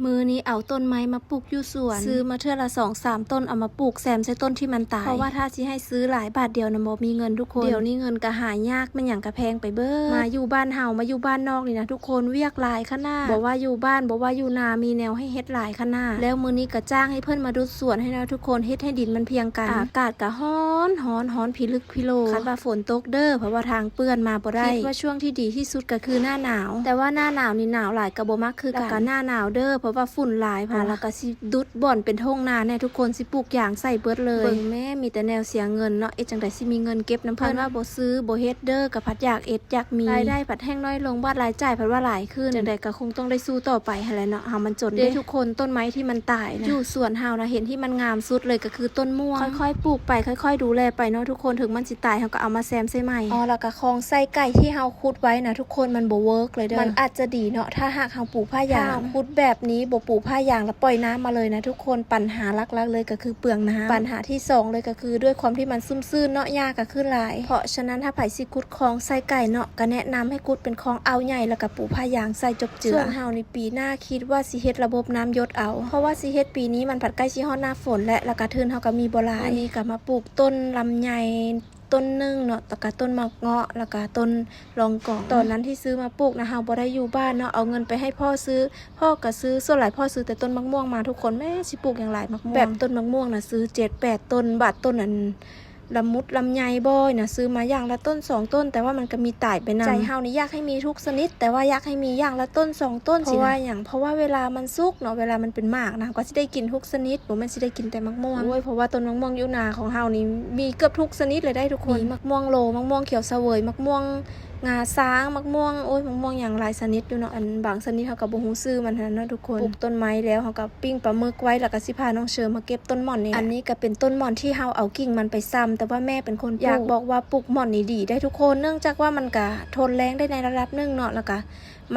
ມື້ນີ້ເອົາຕົ້ນໄມ້ມາປູກຢູ່ສວນ ຊື້ມາເທື່ອລະສອງສາມຕົ້ນ ເອົາມາປູກແຊມໃສ່ຕົ້ນທີ່ມັນຕາຍ ເພາະວ່າຖ້າຊິໃຫ້ຊື້ຫຼາຍບາດດຽວນະບໍ່ມີເງິນທຸກຄົນ. ດຽວນີ້ເງິນກະຫາຍາກ ແມ່ນຫຍັງກະແພງໄປເບີດ. ມາຢູ່ບ້ານເຮົາ ມາຢູ່ບ້ານນອກນີ້ນະທຸກຄົນ ວຽກຫຼາຍຂະໜາດ ບໍ່ວ່າຢູ່ບ້ານ ບໍ່ວ່າຢູ່ນາ ມີແນວໃຫ້ເຮັດຫຼາຍຂະໜາດ. ແລ້ວມື້ນີ້ກະຈ້າງໃຫ້ເພິ່ນມາດຸດສວນໃຫ້ເນາະທຸກຄົນ ເຮັດໃຫ້ດິນມັນພຽງກັນ. ອາກາດກະຮ້ອນ ຮ້ອນ ຮ້ອນພິລຶກພິໂລ ຄັນວ່າຝົນຕົກເດີ ເພາະວ່າທາງເປື້ອນ ມາບໍ່ໄດ້. ຄິດວ່າຊ່ວງທີ່ດີທີ່ສຸດກະຄືໜ້າໜາວ ແຕ່ວ່າໜ້າໜາວນີ້ໜາວຫຼາຍກະບໍ່ມັກ ຄືກັນ ແລ້ວກະໜ້າໜາວເດີ ເພາະວ່າຝຸ່ນຫຼາຍພຸ້ນ. ແລ້ວກະຊິດຸດບ່ອນເປັນທົ່ງນາແນ່ທຸກຄົນ ຊິປູກຢາງໃສ່ເບິດເລີຍ. ເບິ່ງແມ້ ມີແຕ່ແນວເສຍເງິນເນາະ ເຮັດຈັ່ງໃດຊິມີເງິນເກັບນຳເພິ່ນ. ຄັນວ່າບໍ່ຊື້ບໍ່ເຮັດເດີ ກະພັດຢາກເຮັດຢາກມີ ລາຍໄດ້ພັດແຮ່ງນ້ອຍລົງ ບາດລາຍຈ່າຍພັດວ່າຫຼາຍຂຶ້ນ. ຈັ່ງໃດກະຄົງຕ້ອງໄດ້ສູ້ຕໍ່ໄປຫັ້ນແຫຼະເນາະ ເຮົາມັນຈົນເດ້. ເດ້ທຸກຄົນ ຕົ້ນໄມ້ທີ່ມັນຕາຍນະ ຢູ່ສວນເຮົານະ ເຫັນທີ່ມັນງາມສຸດເລີຍກະຄືຕົ້ນມ່ວງ. ຄ່ອຍໆປູກໄປ ຄ່ອຍໆດູແລໄປເນາະທຸກຄົນ ເຖິງມັນຊິ ຕາຍ ເຮົາກະເອົາມາແຊມໃສ່ໃໝ່. ອໍ ແລ້ວກະຄອງໃສ່ໄກ່ທີ່ເຮົາຂຸດໄວ້ນະທຸກຄົນ ມັນບໍ່ເວີກເລີຍເດີ. ມັນອາດຈະດີເນາະ ຖ້າຫາກເຮົາປູພາຢາງ. ຖ້າເຮົາຂຸດແບບນີ້ ບໍ່ປູພາຢາງ ແລ້ວປ່ອຍນ້ຳມາເລີຍນະທຸກຄົນ ປັນຫາຫຼັກໆເລີຍກະຄືເປືອງນ້ຳ. ປັນຫາທີສອງເລີຍກະຄື ດ້ວຍຄວາມທີ່ມັນຊຸ່ມຊື່ນເນາະ ຫຍ້າກະຂຶ້ນຫຼາຍ. ເພາະສະນັ້ນ ຖ້າໃຜຊິຂຸດຄອງໃສ່ໄກ່ເນາະ ກະແນະນຳໃຫ້ຂຸດເປັນຄອງອ່າວໃຫຍ່ ແລ້ວກະປູພາຢາງໃສ່ຈົບເຈືອ. ສ່ວນເຮົານີ້ປີໜ້າຄິດວ່າຊິເຮັດລະບົບນ້ຳຢົດເອົາ ເພາະວ່າຊິເຮັດປີນີ້ ມັນພັດໃກ້ຊິຮອດໜ້າຝົນແລ້ວ ແລ້ວກະທຶນເຮົາກະມີບໍ່ຫຼາຍ. ມື້ນີ້ກະມາປູກຕົ້ນລຳໄຍ ຕົ້ນໜຶ່ງເນາະ ແລ້ວກະຕົ້ນໝາກເງາະ ແລ້ວກະຕົ້ນລອງກອງ. ຕອນນັ້ນທີ່ຊື້ມາປູກນະ ເຮົາບໍ່ໄດ້ຢູ່ບ້ານເນາະ ເອົາເງິນໄປໃຫ້ພໍ່ຊື້ ພໍ່ກະຊື້. ສ່ວນຫຼາຍພໍ່ຊື້ແຕ່ຕົ້ນໝາກມ່ວງມາທຸກຄົນ ແມ້ຊິປູກຫຍັງຫຼາຍ ໝາກມ່ວງ. ແບບຕົ້ນໝາກມ່ວງນະ ຊື້ເຈັດແປດຕົ້ນ ບາດຕົ້ນອັນລະມຸດລຳໄຍບໍ່ນະ ຊື້ມາຢ່າງລະຕົ້ນສອງຕົ້ນ ແຕ່ວ່າມັນກະມີຕາຍໄປນຳ. ໃຈເຮົານີ້ຢາກໃຫ້ມີທຸກຊະນິດ ແຕ່ວ່າຢາກໃຫ້ມີຢ່າງລະຕົ້ນສອງຕົ້ນ. ເພາະວ່າຫຍັງ? ເພາະວ່າເວລາມັນສຸກເນາະ ເວລາມັນເປັນໝາກນະ ເຮົາກະຊິໄດ້ກິນທຸກຊະນິດ ບໍ່ແມ່ນຊິໄດ້ກິນແຕ່ໝາກມ່ວງ. ໂອ້ຍ ເພາະວ່າຕົ້ນໝາກມ່ວງຢູ່ນາຂອງເຮົານີ້ ມີເກືອບທຸກຊະນິດເລີຍໄດ໋ທຸກຄົນ. ມີໝາກມ່ວງໂລ ໝາກມ່ວງຂຽວສະເຫວີຍ ໝາກມ່ວງງາຊ້າງ ໝາກມ່ວງ ໂອ້ຍ ໝາກມ່ວງຫຍັງຫຼາຍຊະນິດຢູ່ເນາະ. ອັນບາງຊະນິດເຮົາກະບໍ່ຮູ້ຊື່ມັນຫັ້ນນະທຸກຄົນ. ປູກຕົ້ນໄມ້ແລ້ວ ເຮົາກະປີ້ງປາໝຶກໄວ້ ແລ້ວກະຊິພານ້ອງເຊີມາເກັບຕົ້ນໝ່ອນນີ້. ອັນນີ້ກະເປັນຕົ້ນໝ່ອນທີ່ເຮົາເອົາກິ່ງມັນໄປຊຳ ແຕ່ວ່າແມ່ເປັນຄົນປູກ. ຢາກບອກວ່າປູກໝ່ອນນີ້ດີໄດ໋ທຸກຄົນ ເນື່ອງຈາກວ່າມັນກະທົນແລ້ງໄດ້ໃນລະດັບໜຶ່ງເນາະ ແລ້ວກະ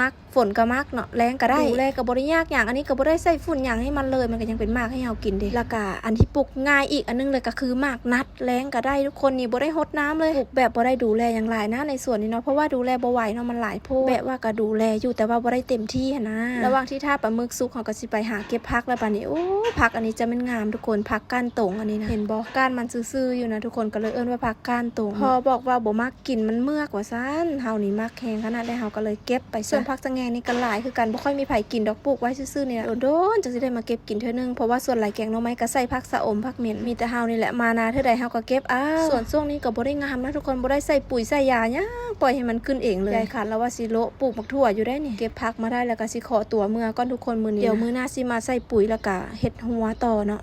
ມັກ ຝົນກະມັກເນາະ ແລ້ງກະໄດ້ ດູແລກະບໍ່ໄດ້ຍາກຫຍັງ. ອັນນີ້ກະບໍ່ໄດ້ໃສ່ຝຸ່ນຫຍັງໃຫ້ມັນເລີຍ ມັນກະຍັງເປັນໝາກໃຫ້ເຮົາກິນເດ. ແລ້ວກະອັນທີ່ປູກງ່າຍອີກອັນໜຶ່ງເລີຍກະຄືໝາກນັດ ແລ້ງກະໄດ້ທຸກຄົນ. ນີ້ບໍ່ໄດ້ຫົດນ້ຳເລີຍ ປູກແບບບໍ່ໄດ້ດູແລຫຍັງຫຼາຍນະໃນສວນນີ້ເນາະ ເພາະວ່າດູແລບໍ່ໄຫວເນາະ ມັນຫຼາຍໂພດ. ແບບວ່າກະດູແລຢູ່ ແຕ່ວ່າບໍ່ໄດ້ເຕັມທີ່ຫັ້ນນະ. ລະຫວ່າງທີ່ຖ້າປາໝຶກສຸກ ເຮົາກະຊິໄປຫາເກັບຜັກແລ້ວບາດນີ້. ໂອ້ ຜັກອັນນີ້ຈະແມ່ນງາມທຸກຄົນ ຜັກກ້ານຕົງອັນນີ້ນະ ເຫັນບໍ່ ກ້ານມັນຊື່ໆຢູ່ນະທຸກຄົນ ກະເລີຍເອີ້ນວ່າຜັກກ້ານຕົງ. ພໍ່ບອກວ່າບໍ່ມັກ ກິນມັນເມືອກວ່າຊັ້ນ. ເຮົານີ້ມັກແຮງຂະໜາດໃດ ເຮົາກະເລີຍເກັບໄປຊະ. ສ່ວນຜັກສະແງງນີ້ກະຫຼາຍຄືກັນ ບໍ່ຄ່ອຍມີໃຜກິນດອກ ປູກໄວ້ຊື່ໆນີ້ລະ ດົນໆຈັ່ງຊິໄດ້ມາເກັບກິນເທື່ອໜຶ່ງ ເພາະວ່າສ່ວນຫຼາຍແກງໜໍ່ໄມ້ກະໃສ່ຜັກຊະອົມ ຜັກເໝັນ. ມີແຕ່ເຮົານີ້ແຫຼະ ມານາເທື່ອໃດເຮົາກະເກັບເອົາ. ສວນຊ່ວງນີ້ກະບໍ່ໄດ້ງາມນະທຸກຄົນ ບໍ່ໄດ້ໃສ່ປຸ໋ຍໃສ່ຢາຫຍັງ ປ່ອຍໃຫ້ມັນຂຶ້ນເອງເລີຍ. ຍາຍຂັນລະວ່າຊິໂລະປູກໝາກຖົ່ວຢູ່ໄດ໋ນີ້. ເກັບຜັກມາໄດ້ແລ້ວກະຊິຂໍຕົວເມືອກ່ອນທຸກຄົນ ມື້ນີ້ ດຽວມື້ໜ້າຊິມາໃສ່ປຸ໋ຍ ແລ້ວກະເຮັດຮົວຕໍ່ເນາະ.